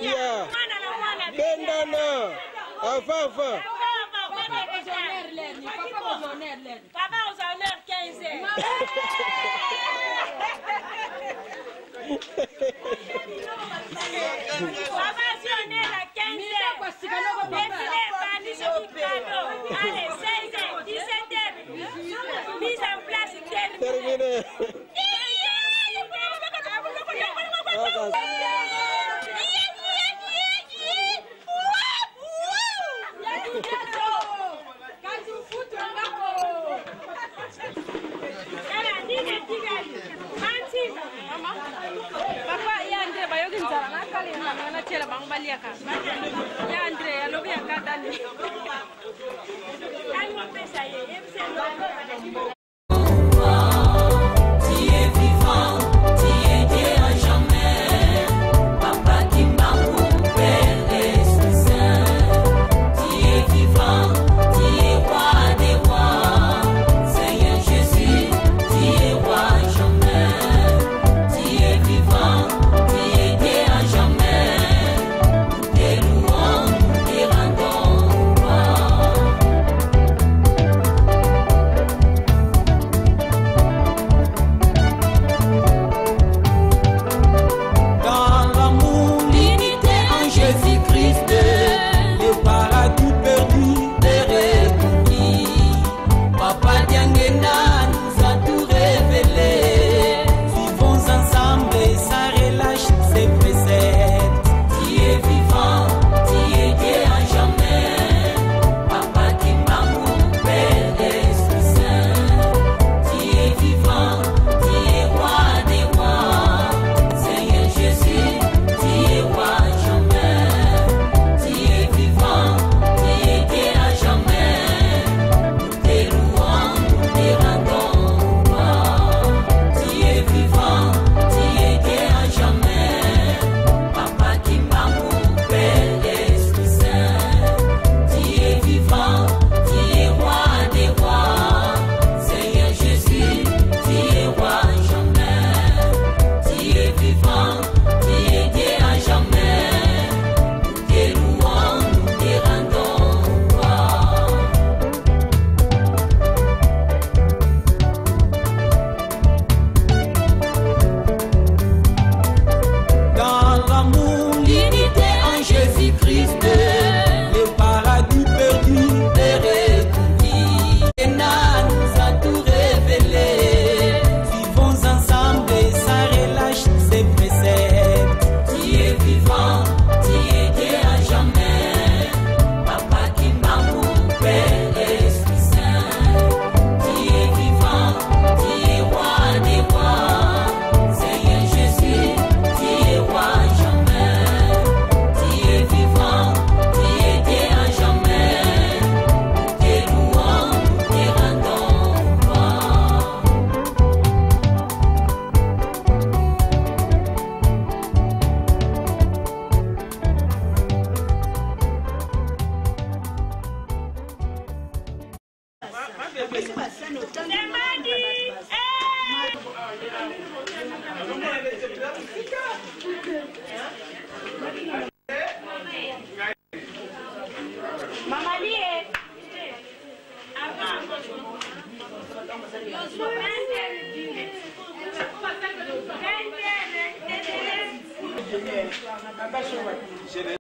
Ya. Bendana. Avant, avant. Papa aux honneurs 15 heures. Papa si on est à 15 heures. Défilé ebandi soki cadeau. Allez, 16 heures, 17 heures. Mise en place terminée. Terminé. Papa ya Andre bayoki nzala nakalenga natiela bango baliaka ya Andre alobi ya katani. Tu es vivant, tu es Dieu à jamais. Papa Kimbangu, Père Esprit Saint. Tu es vivant, tu es roi des rois. Seigneur Jésus, tu es roi jamais. Tu es vivant, tu es Dieu à jamais. Nous te louons, nous te rendons gloire. Dans l'amour, L'unité en Jésus-Christ, le paradis perdu est reconquis. Papa Diangenda nous a tout révélé. Vivons ensemble et sans relâche ses préceptes. Tu es vivant, tu es Dieu à jamais. Papa Kimbangu, Père Esprit Saint. Tu es vivant, tu es roi des rois. Seigneur Jésus, tu es roi jamais. Tu es vivant, tu es Dieu à jamais. Nous te louons, nous te rendons gloire. Tu es vivant, tu es Dieu à jamais. Papa Kimbangu, Père Esprit Saint. Tu es vivant, tu es roi des rois. Seigneur Jésus, tu es roi jamais. Tu es vivant, tu es Dieu à jamais. Nous te louons, nous te rendons gloire. Dans l'amour, L'unité en Jésus-Christ, le paradis perdu est reconquis. Diangenda nous a tout révélé. Vivons ensemble et sans relâche ses préceptes. Tu es vivant, tu es Dieu à jamais. Papa Kimbangu, Père Esprit Saint. Tu es vivant, tu es roi des rois. Seigneur Jésus, tu es roi jamais. Tu es vivant, tu es Dieu à jamais. Nous te louons, nous te rendons gloire. Mama Lie.